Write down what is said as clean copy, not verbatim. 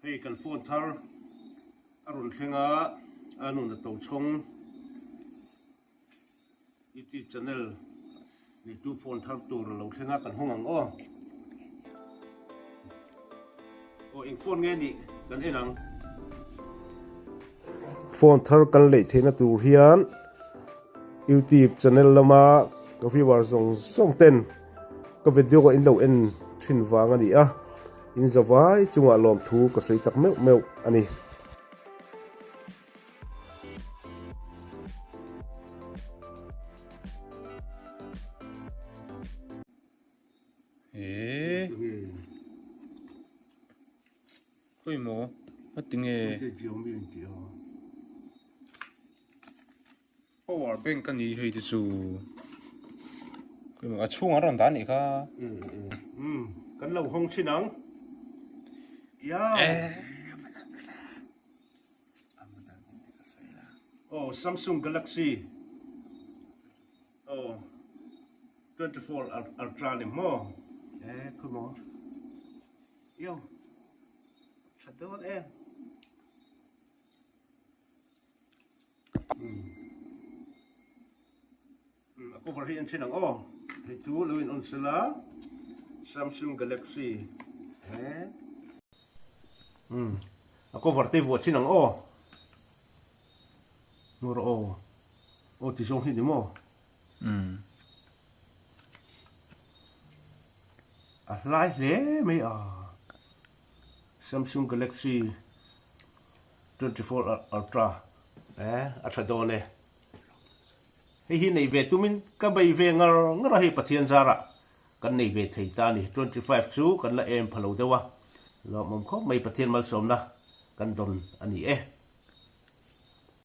Hei kan phone thar a rawn thleng a, a nun a to chhawng youtube channel neitu phone thar tur a lo thleng a kan hawng ang aw. Aw eng phone nge nih kan en ang. Phone thar kan leih theihna tur hian youtube channel lama ka viewer zawng zawng ten ka video in lo en thin vang a ni a, in zavai chungah lawmthu ka sawi tak meuh meuh a ni. Eee khawi maw a ti nge power bank a ni hei te chu khawi maw a chhungah a rawn dah a nih kha umm kan lo hawng thin ang ya aw Samsung Galaxy Aw 24 ultra ni maw e khawi maw yo tha dawn em a cover hi en thin ang aw hei chu lo in on sela Samsung Galaxy he a cover te vuah thin ang aw Hmu rawh aw. Aw ti zawng hi ni maw? Umm. A hlai hle mai a. Samsung Galaxy 24 Ultra eh a tha dawn e. Hei hi nei ve tumin ka bei ve ngar ngar a hei Pathian zarah kan nei ve thei ta a ni. 25 chu kan la em pha lo deuh a. Lawmawm khawp mai Pathian malsawmna kan dawn a ni e.